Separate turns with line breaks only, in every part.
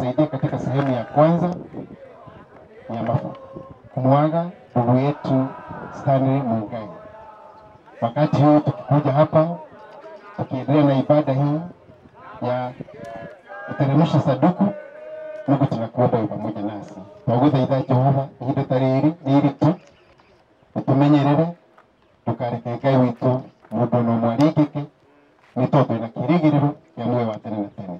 kutusaidia katika sehemu ya kwanza ya kumwaga ndugu yetu Stanley Mungai. Wakati huu tukikuja hapa tukiendelea na ibada hii ya kuteremsha saduku, Mungu tunakuomba uwe pamoja nasi. Twaguthaitha Jehova ihinda ta rĩrĩ nĩ iritũ, ũtũmenyerere ndũkareke Ngai witũ mũndũ ona ũmwe aringĩke, nĩ tondũ twĩna kĩĩrĩgĩrĩro kĩa muoyo wa tene na tene.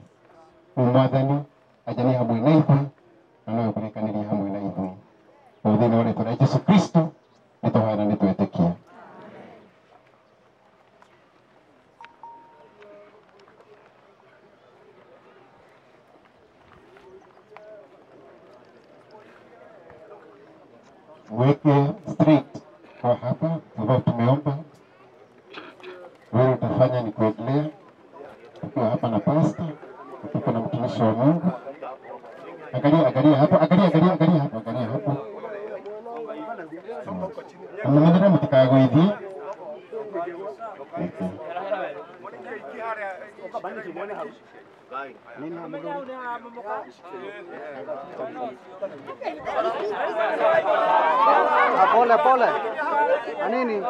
Rĩu Mwathani anjanie hamwe na ithuĩ na nowe ũkũrĩkanĩria hamwe na ithuĩ. O thĩinĩ wa rĩtwa rĩa Jesũ Kristo nĩ tũhoya na nĩ twetĩkia. Weke straight kwa hapa ambao tumeomba. Wewe utafanya ni kuendelea tukiwa hapa na pastor, tukiwa na mtumishi wa Mungu. Angalia, angalia hapo, angalia, angalia, angalia hapo, angalia hapo. Mmenyera mtikagoithie.
Pole pole. Anini?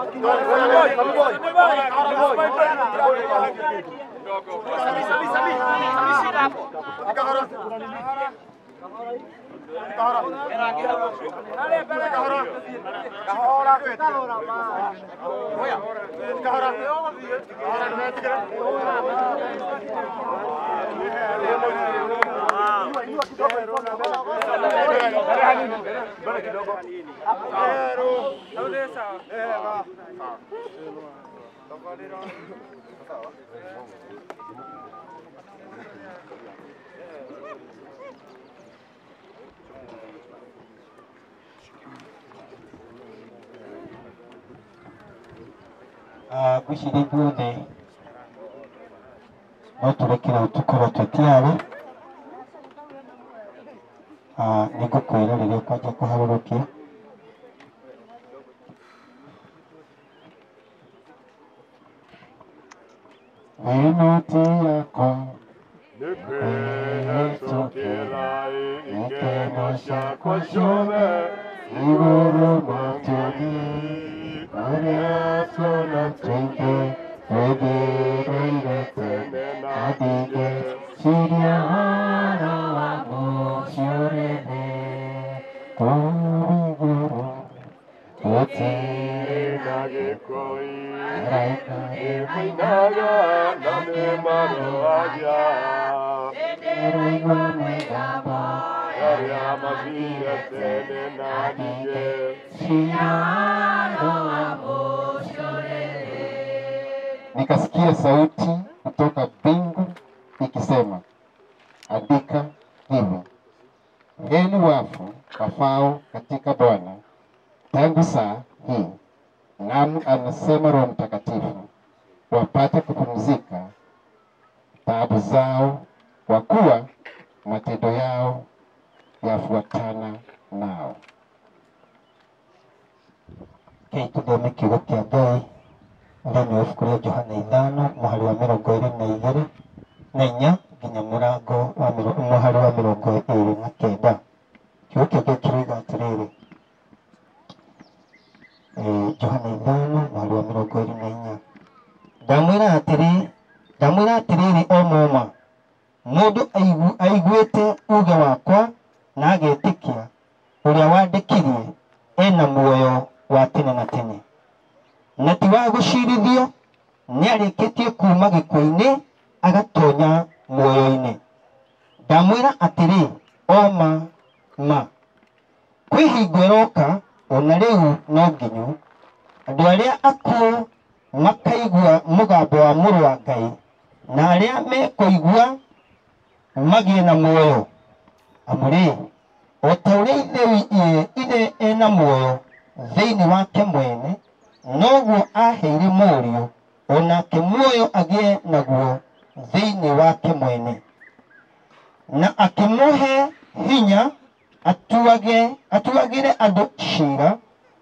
Ngwĩciria ithuothe no tũrekere tũkorwo twĩ tayarĩ. Nĩngũkwĩra rĩrĩa ũkwanjia kũharũrũkia.
Ĩno ti yakwa nĩkwĩhĩtũkĩra ikeno ciakwa ciothe igũrũ matu-inĩ kũrĩa tuona tũingĩ twĩthĩrĩire tene na ndingĩciria ũhoro wa mũciĩ ũrĩ thĩ kũu igũrũ gũtirĩ
na gĩkuũ
araika
ĩmainaga na nĩmarũagia
ĩraigua mĩgambo
arĩa mathire tene na
ndingĩciria ũhoro wa mũciĩ ũrĩ thĩ. Nikasikia sauti kutoka mbingu ikisema, andika hivi, heri wafu wafao katika Bwana tangu saa hii. Naam, anasema Roho Mtakatifu, wapate kupumzika taabu zao, kwa kuwa matendo yao yafuatana nao.
Kei tũthome kiugo kĩa Ngai thĩinĩ wa ibuku rĩa Johana 5 mũhari wa 22 na 4 nginya mũrango wa mũhari wa 29. Kiugo kĩa Ngai kĩroiga atĩrĩrĩ, Johana 5 mũhari wa 24, ndamwĩra atĩrĩrĩ o mũma, mũndũ aiguĩte uge wakwa na agetĩkia ũrĩa wandĩkirie ena muoyo wa tene na tene, na ti wa gũcirithio, nĩarĩkĩtie kuma gĩkuũ-inĩ agatonya muoyo-inĩ. Ndamwĩra atĩrĩ o ma ma, kwĩ hingo ĩroka ona rĩu no nginyu andũ arĩa akuũ makaigua mũgambo wa Mũrũ wa Ngai, na arĩa mekũigua magĩe na muoyo. Amu rĩ, o ta ũrĩa Ithe ena muoyo thĩinĩ wake mwene, noguo aheire Mũriũ onake muoyo agĩe naguo thĩinĩ wake mwene, na akĩmũhe hinya atuagĩre andũ ciira,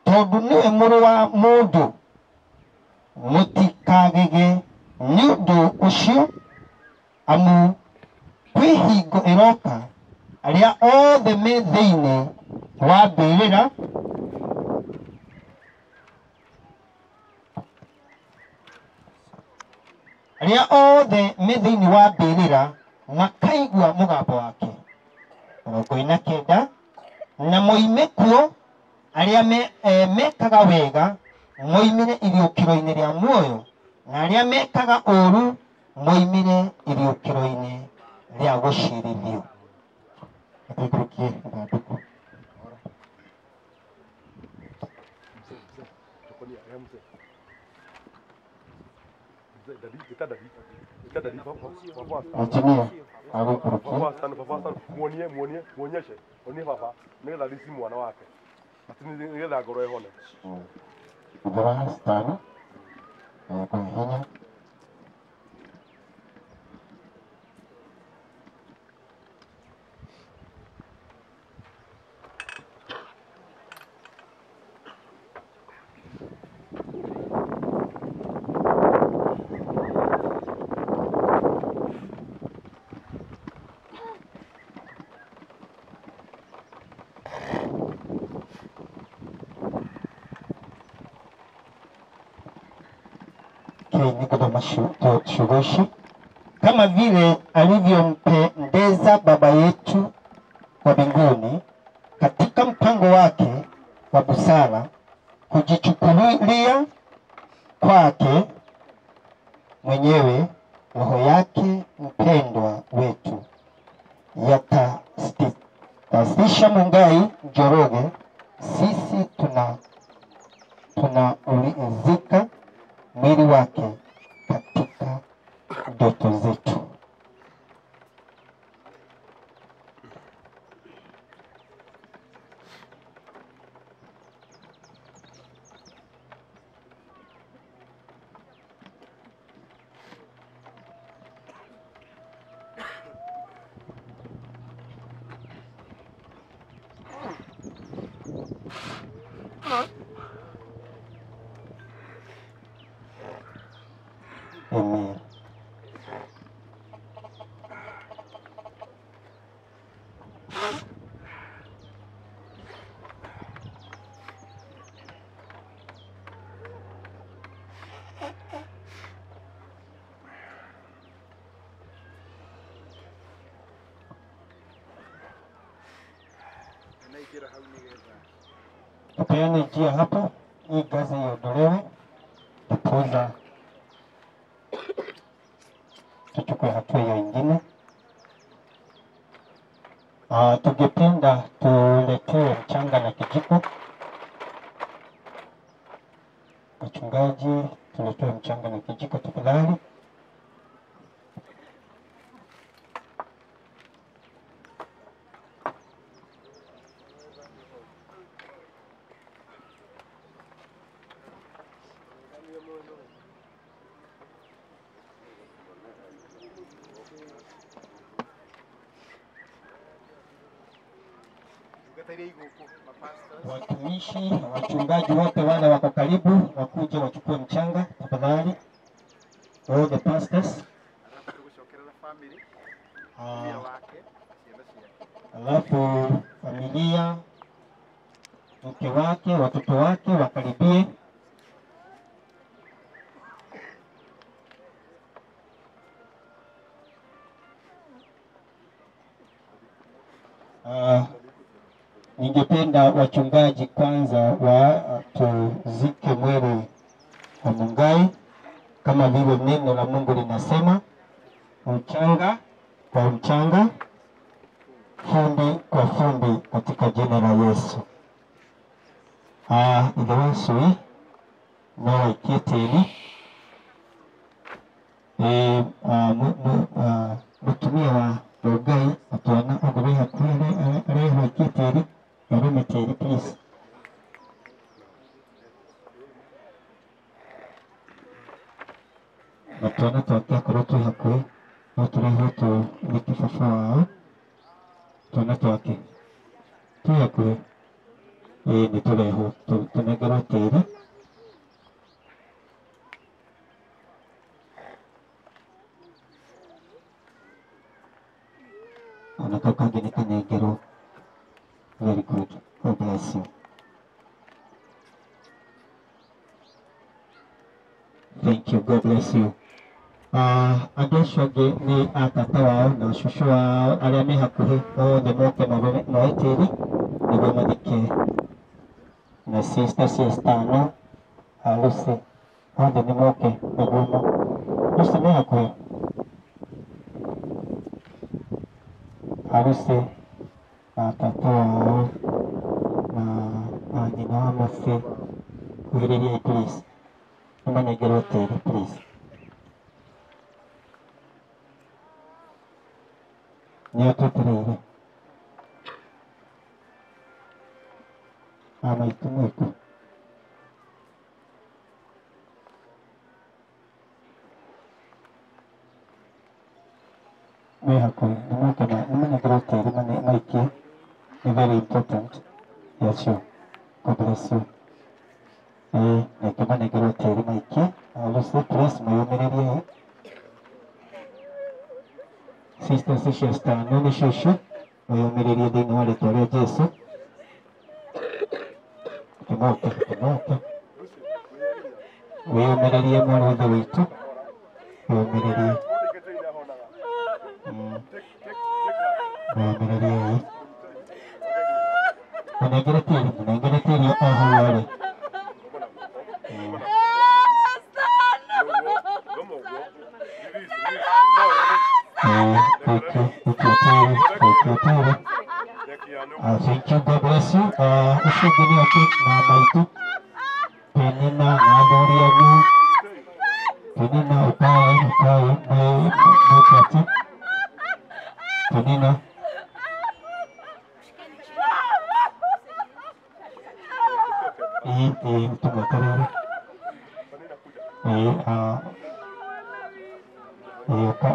tondũ nĩwe Mũrũ wa Mũndũ. Mũtikagege nĩ ũndũ ũcio, amu kwĩ hingo ĩroka Arĩa othe me thĩinĩ wa mbĩrĩra arĩa othe me thĩinĩ wa mbĩrĩra makaigua mũgambo wake. 49 na moime kuo arĩa mekaga wega moimire iriũkĩro-inĩ rĩa muoyo, na arĩa mekaga ũũru moimire iriũkĩro-inĩ rĩa gũcirithio.
Tũikũrũkie ithandũkũ. Injinia agũikũrũkia.
Muonie, muonie, muonyeshe, onie baba nigetha rici mwana wake ati nigetha ngoro ĩhone.
Ithe wa Stani kũhe hinya.
Nikuthoma ciugo ici. Kama vile alivyompendeza Baba yetu wa mbinguni katika mpango wake wa busara kujichukulia kwake mwenyewe roho yake mpendwa wetu yatastisha Mungai Njoroge, sisi tunaulizika mwili wake katika ndoto zetu. Amen. Tupeane njia hapo, hii gazi iondolewe, ndiposa tuchukue hatua hiyo ingine. Tungependa tuletewe mchanga na kijiko. Wachungaji, tuletewe mchanga na kijiko tafadhali. Watumishi, wachungaji wote wale wako karibu wakuje wachukue mchanga tafadhali. All the pastors. Alafu familia, mke wake, watoto wake wakaribie. Ningependa wachungaji kwanza watuzike mwili wa Mungai kama vile neno la Mungu linasema, mchanga kwa mchanga, fumbi kwa fumbi, katika jina la Yesu. Ithe wa no waikie tĩri. Mũtumia wa Ngai atwana ũguo wĩ hakuhĩ arehwo aikie tĩri, arũme tĩri please. Na twana twake akorwo twĩ hakuhĩ no tũrehwo tũthike baba wao. Twana twake twĩ hakuhĩ, ĩĩ nĩ tũrehwo tũnengerwo tĩri. Ona kau kangĩ nĩ kanengerwo. Very good. God bless you. Thank you. God bless you. Andũ acio angĩ nĩ atata wao na cũcũ wao arĩa me hakuhĩ othe moke moe tĩri nĩguo mathike na sister ciestano Lucy othe nĩ moke nĩguo Lucy me hakuhĩ Lucy na tata wao na nyina wa Mercy kuhĩrĩriai please nĩmanengerwo tĩri please. Nĩo twetereire maitũ mwĩku me hakuhĩ nĩmoke nĩmanengerwo tĩri maikie ni very important. Yes, sure. God bless you. Reke manengerwo tĩri maikie. Lucy please mwĩyũmĩrĩrie. Sisters icio citano nĩ cũcũ mwĩyũmĩrĩrie thĩinĩ wa rĩtwa rĩa Jesũ. Kĩmoke kĩmoke wĩyũmĩrĩrie mwarĩ wa ithe witũ wĩyũmĩrĩrie wĩyũmĩrĩrie mũnengere tĩri mũnengere tĩri o hau arĩ. Thank you, thank you, thank you. Thank you, God bless you. Ũcio ũngĩ nĩ atĩ na maitũ Penina na athuri anyu Penina ũkae ũkae mwĩke atĩ Penina ĩĩ tũmwetereire ĩĩ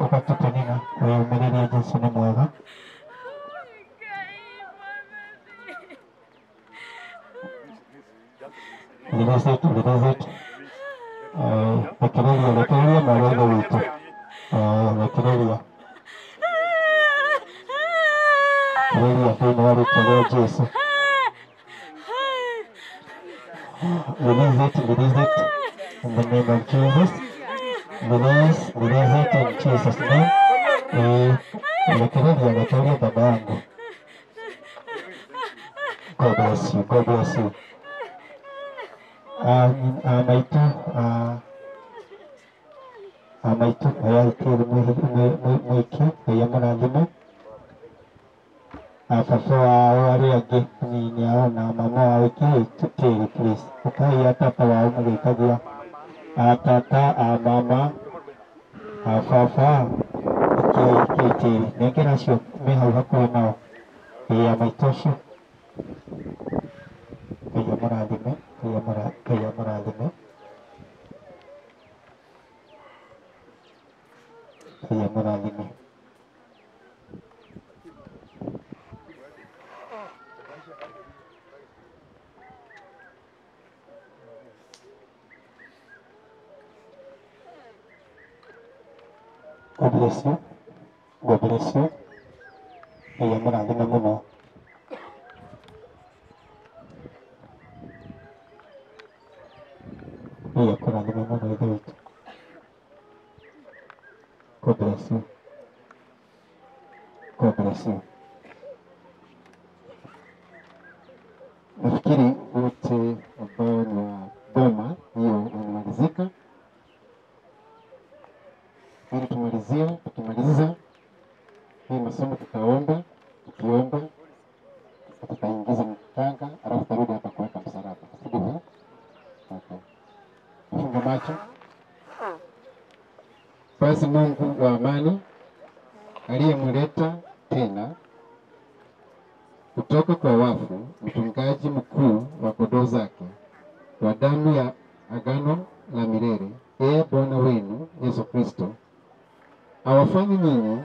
ũka Penina wĩyũmĩrĩrie Jesũ nĩ mwega. Release it, release it. Rekereria, rekereria mwarĩ wa ithe witũ. Rekereria. Rekereria thĩinĩ wa rĩtwa rĩa Jesũ. Release it, release it. In the name of Jesus. Release, release it in Jesus' name. Rekereria, rekereria baba yangu. God bless you, God bless you. Maitũ maitũ oyai tĩri mũikie Ngai amũrathime. Baba wao arĩa angĩ anini ao na mama wao ikiai tĩri please. Ũkai atata wao mũgĩkagia atata mama baba ikiai ikiai tĩri nengera acio me hau hakuhĩ nao ĩĩ maitũ acio Ngai amũrathime. Ngai amũrathime. Ngai amũrathime. God bless you. God bless you. Ngai amũrathime mũno. Ngai akũrathime mũno ithe witũ. God bless you. God bless you.
Nafikiri wote ambao ni wa boma hiyo wamemalizika. Ili tumalizie, tukimaliza hii masomo tutaomba, tukiomba tutaingiza mchanga, alafu tarudi hapa kuweka msalaba. Sivyo? Okay. Funga macho. Basi Mungu wa amani aliyemleta tena kutoka kwa wafu mchungaji mkuu wa kondoo zake kwa damu ya agano la milele, ee Bwana wenu Yesu Kristo, awafanye nyinyi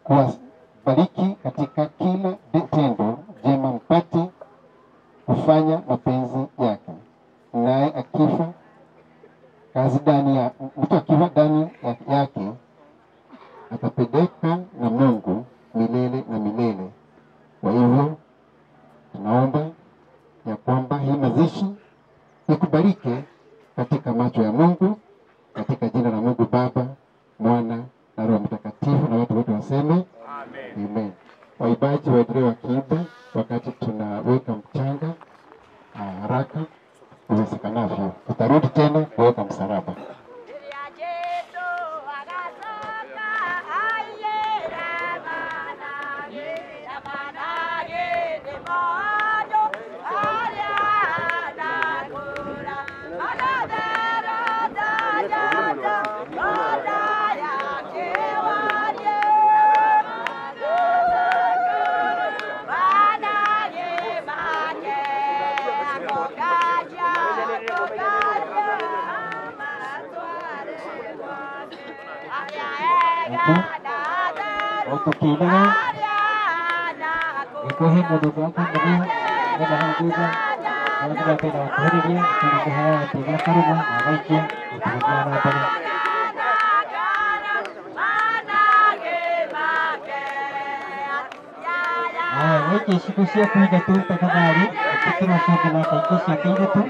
kuwabariki katika kila tendo jema, mpate kufanya mapenzi yake. Naye akifa kazi ndani ya mtu, akifa ndani yake atapeleka Watu wote waseme amen. Amen. Waimbaji waendelee wakiimba wakati tunaweka mchanga haraka iwezekanavyo. Tutarudi tena kuweka msalaba.
Tukinaga gikuhi mundu gwakumagia nena hau thutha arĩa tũrapenda gũkuhĩrĩria tũrĩ kũheana gĩtĩ gĩa karũma na gaikia gũtũgĩthiĩ na mbere. Haya, waikie iciko ciaku ithatũ tafadhali, ĩtĩkĩra ũcio ũngĩ nake aikie ciake ithatũ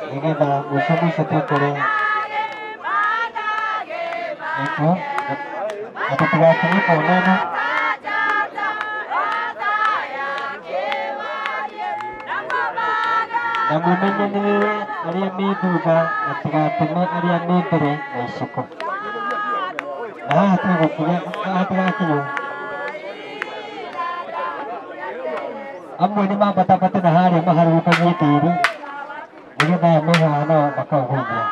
nĩgetha mũico mũico tũkore nĩguo na tũtigakinye kona ĩno. Na mũmenyanĩrĩre arĩa me thutha matigateme arĩa me mbere na iciko. Na haha tũgũkinya, haha tũgakinya. Amwe nĩ mambatambate na harĩa maharũrũkagie tĩri nĩgetha aya me haha nao makaũgũithia.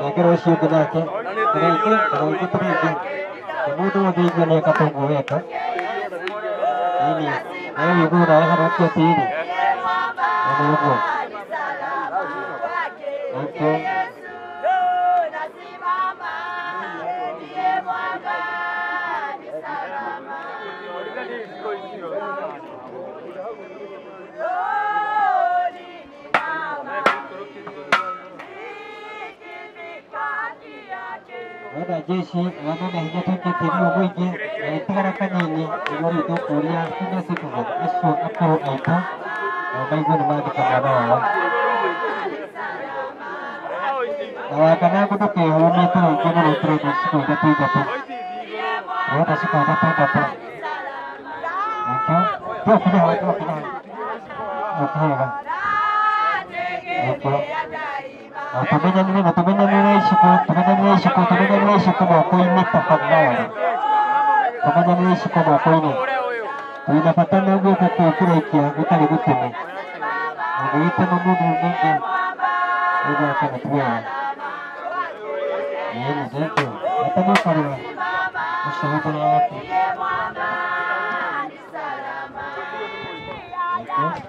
Nengera ũcio ũngĩ nake tũrĩngĩ tũrĩngĩ tũrĩngĩ mũndũ wothe igua nĩ eka toguo weka ĩni nawe wĩigũrũ nawe harũkia tĩri na nĩ ũguo. Thank you. Wenda jeshi wanene hinya tuingie tĩri ũyũ mũingĩ na ĩtigara kanini nĩguo rĩu tũkũria senior citizen acio akũrũ aitũ nao maigue nĩ mathika mwana wao. Na wakana ndũkehũmie tũrĩngĩ mũno tũrenda iciko ithatũ ithatũ. Tũrenda iciko ithatũ ithatũ. Thank you. Tũkinya hau, tũkinya hau. Ũkĩhega. Thank you. Na tũmenyanĩre na tũmenyanĩre iciko, tũmenyanĩre iciko, tũmenyanĩre iciko moko-inĩ tafadhali. Tũmenyanĩre iciko moko-inĩ. Twĩna bata na guoko kũu kũraikia gũtarĩ gũteme. Ũngĩgĩtema mũndũ mũingĩ ũgwaka mũtwe. Yeye thank you. Hata nĩ ũkarĩra ũcio wĩ mbere yaku. Thank you.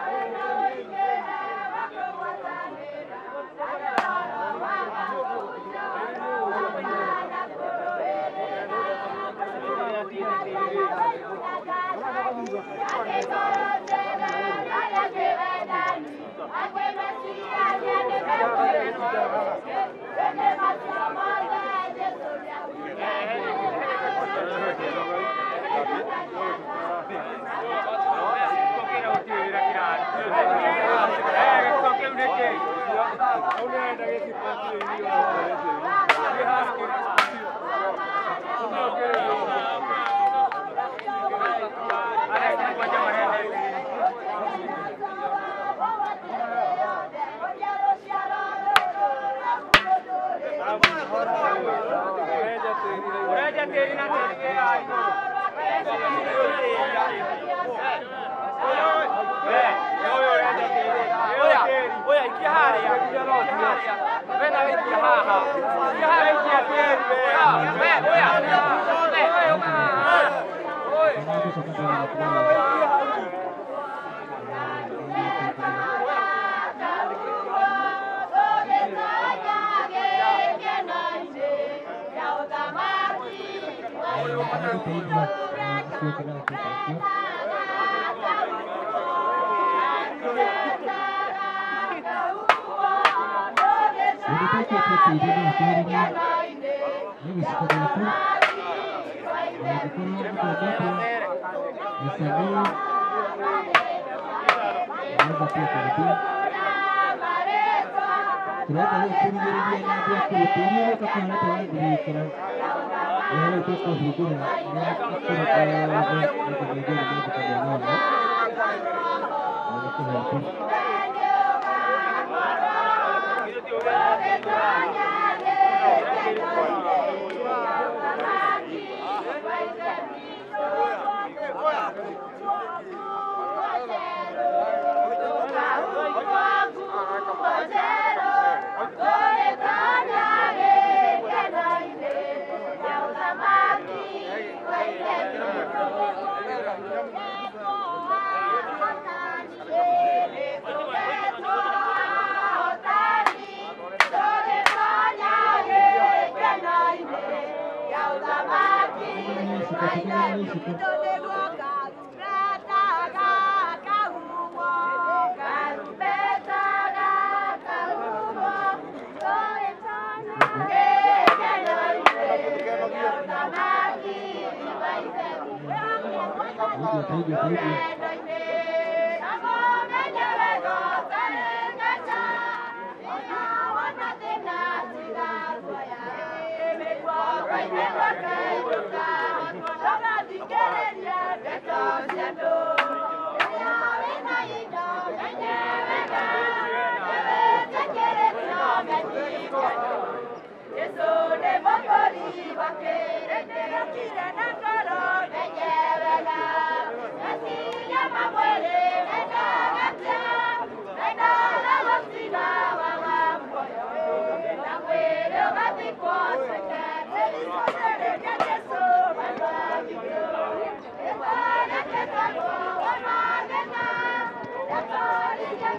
Thank you. Thank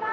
you.